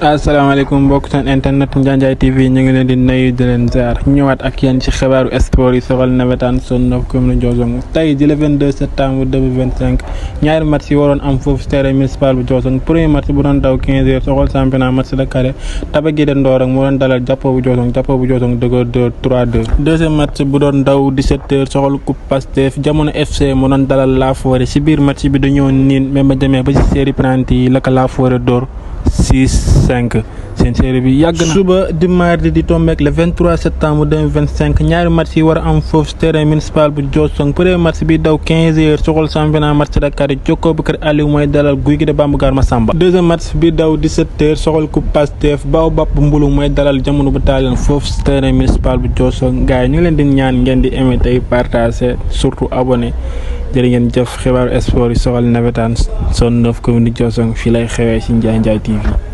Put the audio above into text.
asalaamaaleykum mbokk seen internet Ndiaye TV ñu ngi leen di nuyu di leen ziar ñëwaat ak yéen ci xibaaru sport yi soxal nawetaan zone 9 commune Diossong tey di le 22 septembre 2025 ñaari match yi waroon am foofu terrain municipal bu Diossong premier match bu doon daw 15 heures soxal championnat match de carré Taba Guèye Ndorong moo doon dalal Jàppo bu Diossong dëgër 3-2 deuxième match bu doon daw 17 heures soxal coupe Pastef Jamono FC moo doon dalal La Forêt ci biir match bi dañoo niin même ba demee ba ci série penalty yi la ko La Forêt door 6-5 seen série bi yàgg na. suba di mardi di tombeek le 23 septembre 2025 ñaari match yi war a am foofu terrain municipal bu Diossong premier match bi daw 15 heures soxal championnat match de carré Jokko bu kër Aliou mooy dalal Guy gi de Bambougar Massamba. deuxième match bi daw 17 heures soxal coupe Pastef Baobab bu Mbulu mooy dalal Jamono bu Taaleen foofu terrain municipal bu Diossong gars yi ñu ngi leen di ñaan ngeen di aimer tey partager surtout abonné jërë ngeen jëf xibaaru sport yi soxal nawetaan zone 9 commune Diossong fii lay xewee ci Ndiaye TV.